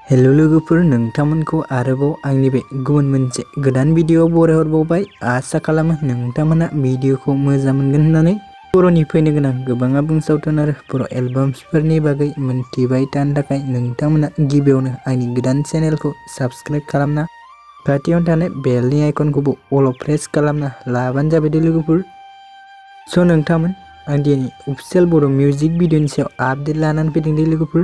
Hello लोगोफोर, नोंथांमोनखौ आरोबाव आंनि बे गुबुन मोनसे गोदान भिडिअ बरायहरबावबाय। आसा खालामो नोंथांमोना भिडिअखौ मोजां मोनगोन होननानै। बर'नि फैनो गोनां गोबां आबुं सावथुन आरो बर' एलबाम्सफोरनि बागै मोनथिबाय थानो थाखाय नोंथांमोना गिबियावनो आंनि गोदान चेनेलखौ साबस्क्राइब खालामना खाथियाव थानाय बेलनि आइकनखौबो अल प्रेस खालामना लाबानो जाबाय दे लोगोफोर। नोंथांमोन आं दिनै अफिसियेल बर' मिउजिक भिडिअनि सायाव आपडेट लानानै फैदों दे लोगोफोर।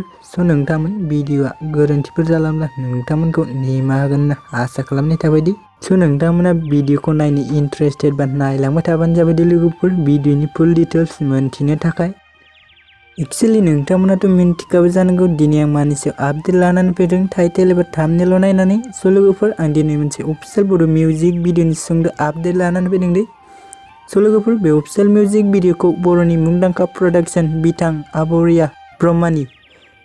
नोंथांमोन भिडिअआ गोरोन्थिफोर जालांब्ला नोंथांमोनखौ निमाहा होगोन होनना आसा खालामनाय थाबायदि। नोंथांमोना भिडिअखौ नायनो इन्टारेस्टेड बा नायलांबाय थाबानो जाबाय दे लोगोफोर भिडिअनि फुल डिटेल्स मोनथिनो थाखाय। एक्चुअली नोंथांमोनाथ' मिन्थिखाबाय जानांगौ दिनै आं मानि सायाव आपडेट लानानै फैदों टाइटेल एबा थाम्बनेल नायनानै। लोगोफोर आं दिनै मोनसे अफिसियेल बर' मिउजिक भिडिअनि सुंद' आपडेट लानानै फैदों दे। लोगोफोर बे अफिसियेल मिउजिक भिडिअखौ बर'नि मुंदांखा प्रडाक्शन बिथां आबरिया ब्रह्मानि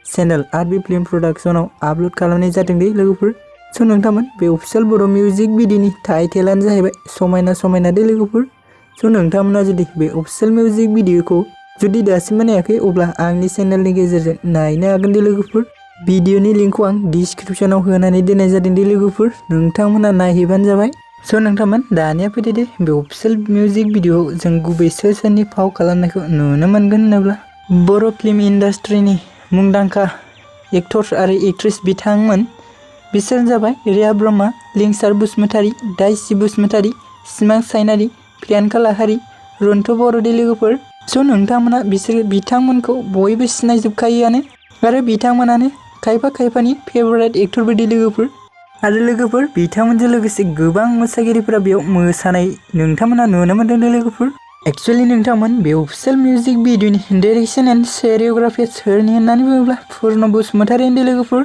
चेनेल आरबि फिल्म प्रडाक्शनाव आपल'ड खालामनाय जादों दे लोगोफोर। नोंथांमोन बे अफिसियेल बर' मिउजिक भिडिअनि टाइटेलानो जाहैबाय समायना समायना दे लोगोफोर। नोंथांमोना जुदि बे अफिसियेल मिउजिक भिडिअखौ जुदि दासिमबो नायाखै अब्ला आंनि चेनेलनि गेजेरजों नायनो हागोन दे लोगोफोर। भिडिअनि लिंकखौ आं डिसक्रिप्शनाव होनानै दोननाय जादों दे लोगोफोर, नोंथांमोना नायहैबानो जाबाय। नोंथांमोन दानिया फैदो दे बे अफिसियेल मिउजिक भिडिअआव जों गुबै सोरनि फाव खालामनायखौ नुनो मोनगोन होनोब्ला बर' फिल्म इन्डास्ट्रिनि मुंदांखा एक्टर्स आरो एक्ट्रेस बिथांमोन। बिसोर जाबाय रिया ब्रह्मा, लिंसार बसुमतारी, दाइसि बसुमतारी, सिमां सायनारि, प्रियांका लाहारी, रन्थु बर' दे लोगोफोर। नोंथांमोना बिसोर बिथांमोनखौ बयबो सिनायजोबखायोआनो आरो बिथांमोनानो खायफानि फेभरेट एक्टरबो दे लोगोफोर। आरो लोगोफोर बिथांमोनजों लोगोसे गोबां मोसागिरिफोरा बेयाव मोसानाय नोंथांमोना नुनो मोनदों दे लोगोफोर। एक्चुअली नोंथांमोन बे official music भिडिअनि direction and choreography सोरनि होननानै बुङोब्ला पुर्न बसुमतारी दे लोगोफोर।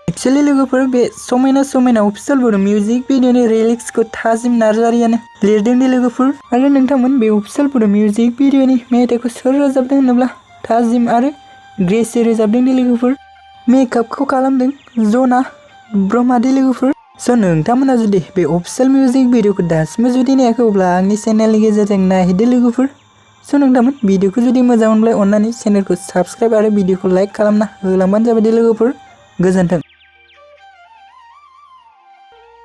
एक्चुअली लोगोफोर बे समायना समायना अफिसियेल बर' मिउजिक भिडिअनि लिरिक्सखौ थाजिम नार्जारियानो लिरदों दे लोगोफोर। आरो नोंथांमोन बे अफिसियेल बर' मिउजिक भिडिअनि मेथाइखौ सोर रोजाबदों होनोब्ला थाजिम आरो ग्रेसि रोजाबदों दे लोगोफोर। मेकआपखौ खालामदों जना ब्रह्मा दे लोगोफोर। नोंथांमोना जुदि बे अफिसियेल मिउजिक भिडिअखौ दासिमबो जुदि नायाखै अब्ला आंनि चेनेलनि गेजेरजों नायहैदो लोगोफोर। नोंथांमोन भिडिअखौ जुदि मोजां मोनब्ला अननानै चेनेलखौ साबस्क्राइब आरो भिडिअखौ लाइक खालामना होलांबानो जाबाय दे लोगोफोर। गोजोन्थों।